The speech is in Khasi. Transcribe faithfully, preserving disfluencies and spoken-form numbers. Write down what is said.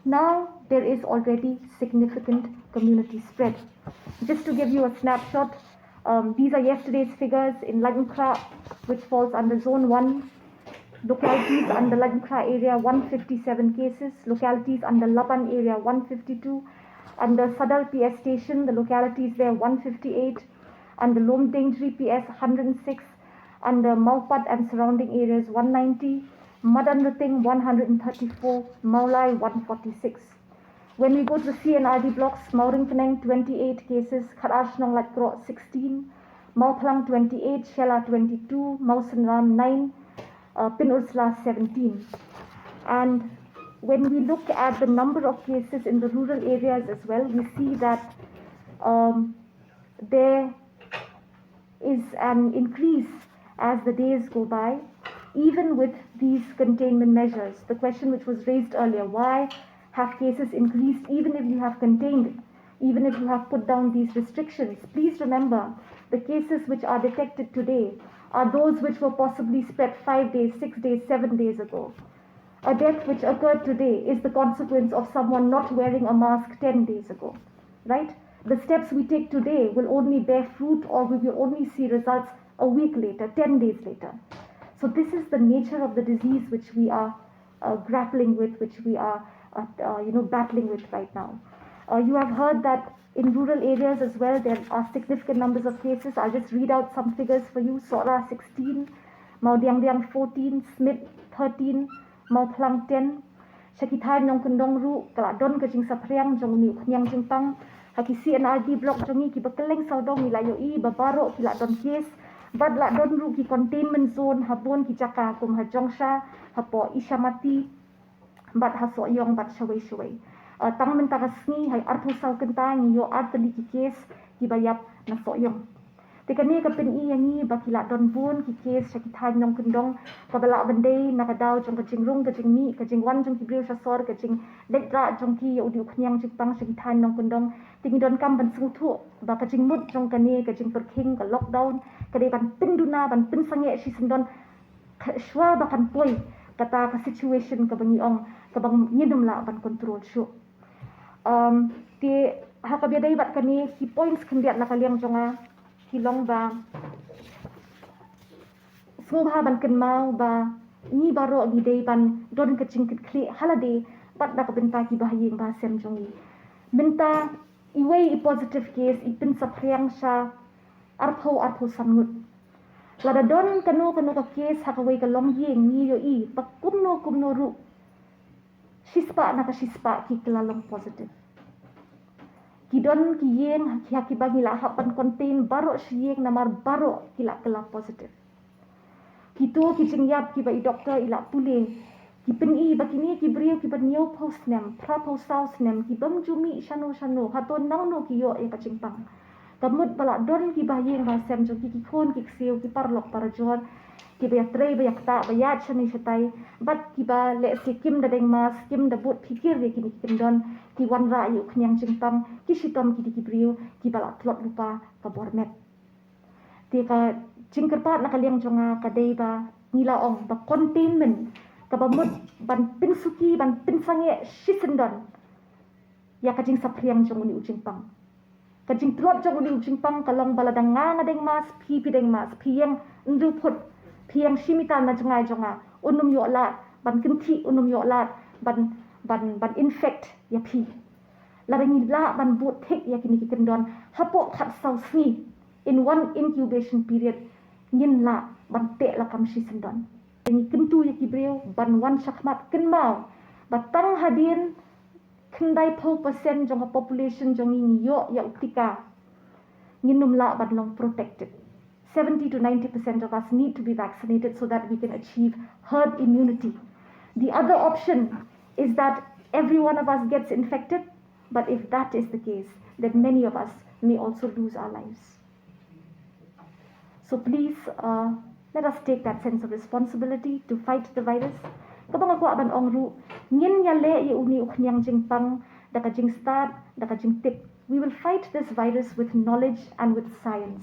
Now there is already significant community spread. Just to give you a snapshot, um, these are yesterday's figures in Laitumkhrah, which falls under zone one. Localities under Laitumkhrah area, one fifty-seven cases. Localities under Laban area, one fifty-two. Under Sadal P S station, the localities there, one fifty-eight. Under Lumdiengjri P S, hundred six. Under Mawpat and surrounding areas, one ninety. Madanrting, one hundred thirty-four. Mawlai, one forty-six. When we go to C and R D blocks, Mawryngkneng, twenty-eight cases. Khatar Shnong Laitkroh, sixteen. Mawphlang, twenty-eight. Shella, twenty-two. Mawsynram, nine. Uh, Pynursla, seventeen. And when we look at the number of cases in the rural areas as well, we see that, um, there is an increase as the days go by, even with these containment measures. The question which was raised earlier, why have cases increased even if you have contained, even if you have put down these restrictions? Please remember, the cases which are detected today are those which were possibly spread five days, six days, seven days ago. A death which occurred today is the consequence of someone not wearing a mask ten days ago, right? The steps we take today will only bear fruit, or we will only see results a week later, ten days later. So this is the nature of the disease which we are, uh, grappling with, which we are, uh, uh, you know, battling with right now. Uh, you have heard that in rural areas as well, there are significant numbers of cases. I'll just read out some figures for you. Sohra, sixteen. Mawdiangdiang, fourteen. Smit, thirteen. Mawphlang, ten. Sha ki thaiñ nongkyndong ruh ka la don ka jingsaphriang jong une u khñiang jingpang. Ha ki C and R D block jong ngi kiba kylleng sawdong ngi la ïohi ba baroh ki la don case. Bad la don ruh ki containment zone ha bun ki jaka kum ha Jongsha, hapoh Ishamati, bad ha Sohiong, bad shawei shawei. Uh, tang mynta ka sngi ha arphew saw kynta ngi ïoh artylli ki case kiba ïap na Sohiong. Te kane ka pyni ïa ngi ba ki la don bun ki case sha ki thaiñ nongkyndong, kaba lah ban dei na ka daw jong ka jingrung ka jingmih, ka jingwan jong ki briew sha sor, ka jingleit rah jong ki ïa une u khñiang jingpang sha ki thaiñ nongkyndong. Te ngi donkam ban sngewthuh ba ka jingmut jong kane ka jingpyrkhing, ka lockdown, ka dei ban pynduna, ban pynsangeh shisyndon, ka, shuwa ba kan poi kata ka situation kaba ngi ong kaba ngin ym lah ban control shuh. Um, te ha kaba ïadei bad kane, ki points khyndiat na ka liang jong nga ki long ba sngewbha ban kynmaw ba ngi baroh ngi dei ban don ka jingkitkhlieh ha lade bad na ka bynta ki bahaïing bahasem jong ngi. Mynta iwei i positive case i pynsaphriang sha arphew, arphew san ngut. Lada don kano kano ka case ha kawei ka longïing, ngi ïohi ba kumno kumno ruh shispah na ka shispah ki kylla long positive. Ki don ki ïing ha kiba ngi la hap ban contain baroh shi ïing namar baroh ki la kylla positive. Kito ki jingïap kiba i doktor i la pule, ki pyni ba kine ki briew kiba hynñiewphew snem, phraphew saw snem, ki bym ju mih shano shano, hato nangno ki ïoh ïa ka jingpang. Ka mut ba la don ki bahaïing bahasem jong ki, ki khun ki ksiew, ki paralok parajor, kiba ïatrei ba ïaktah ba ïaid shane shatai, bad kiba lehse kim da deng mask, kim da bud phikir ïa kine ki kyndon, ki wanrah ïa u khñiang jingpang, ki shitom kine ki briew kiba la tlot lypa ka bor met. Te ka jingkyrpad na ka liang jong nga ka dei ba ngi la ong ba containment kaba mut ban pynsuki, ban pynsangeh shisyndon ïa ka jingsaphriang jong une u jingpang. Ka jingtlot jong une u jingpang ka long ba lada nga nga deng mask, phi phi deng mask, phi ïeng hynriew phut, phi ïeng shi mitar na jngai jong nga, un ym ïoh lad ban kynthih, un ym ïoh lad ban, ban, ban infect ïa phi. Lada ngi lah ban bud thik ïa kine ki kyndon hapoh khatsaw sngi, in one incubation period, ngin lah ban teh lakam shisyndon. Te ngi kyntu ïa ki briew ban wan shakhmat, kynmaw ba tang hadien khyndaiphew percent jong ka population jong ngi ngi ïoh ïa u tika, ngin ym lah ban long protected. Seventy to ninety percent of us need to be vaccinated so that we can achieve herd immunity. The other option is that every one of us gets infected, but if that is the case, then many of us may also lose our lives. So please, uh, let us take that sense of responsibility to fight the virus. Kaba nga kwah ban ong ruh, ngin ïaleh ïa une u khñiang jingpang da ka jingstad, da ka jingtip. We will fight this virus with knowledge and with science.